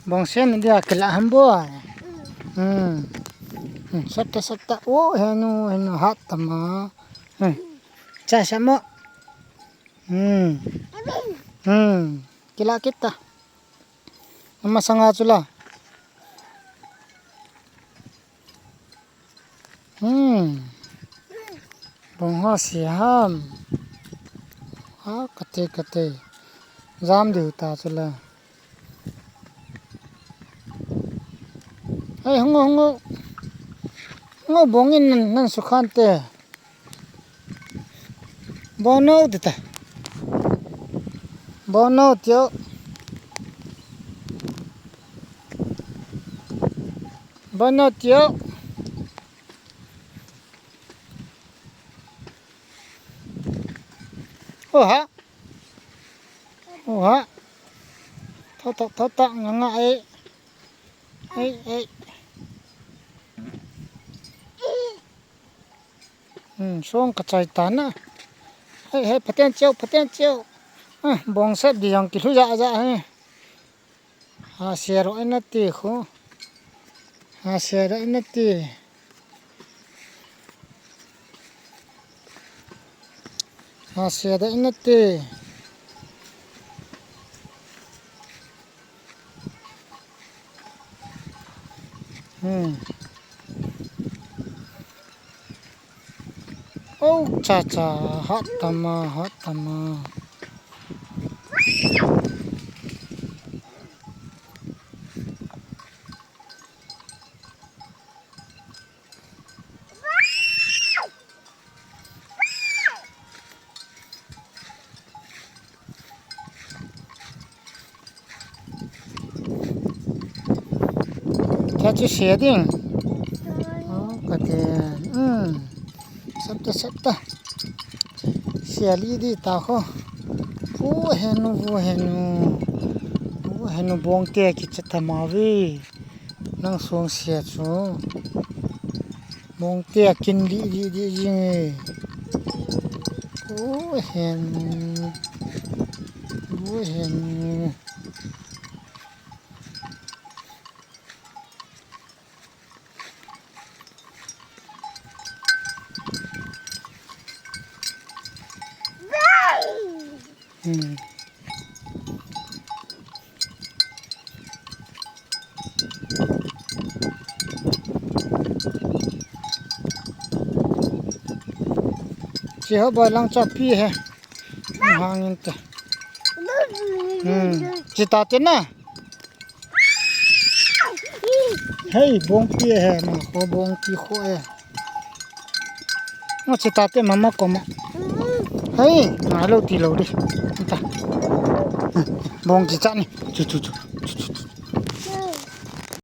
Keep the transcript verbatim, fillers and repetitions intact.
Bong sen dia kila ham bo. Hmm. Hmm, sat ta, sat ta. Oh, henu, henu hat tama. Hmm. Cha sa mo. Hmm. Hmm. Kila kita. Ama sanga chula. Hmm. Bong ho si ham. Ha, kate, kate. Jam diu ta chula. Hey, hungo, hungo. Hungo bong in nan, nan sukhan te. Bono tita. Bono tio. Bono tio. Oha. Oha. Thotok, thotok, nganga e. Ei, ei. Hmm, song ka chai ta na. Hei, hei, phaten cheu, phaten cheu. Ah, bong sep di jong kilhu ja ja he. Ha se ro ina ti khu. Ha se ro ina ti. Ha se ro ina ti. Hmm. Oh, cha cha, hat tama, hat tama. Cha chu se ding. Oh, kate. Hmm. Sap ta, sap ta. Se li di ta ho. Vo henu, vo henu. Vo henu bong te kicha tama ve. Nang song se chu. Bong te a kin di di di jing e. Vo henu. Vo henu. Hmm. Chi ho boi lang cha pi he. Hangin te. Hmm. Chi ta te na. Hei, bong pi he, ma ko bong pi kho e. Ngo chi ta te mama ko ma. Hei, ngai lo ti lo di. Ta. Bong chi cha ni. Chu chu chu. Chu chu chu.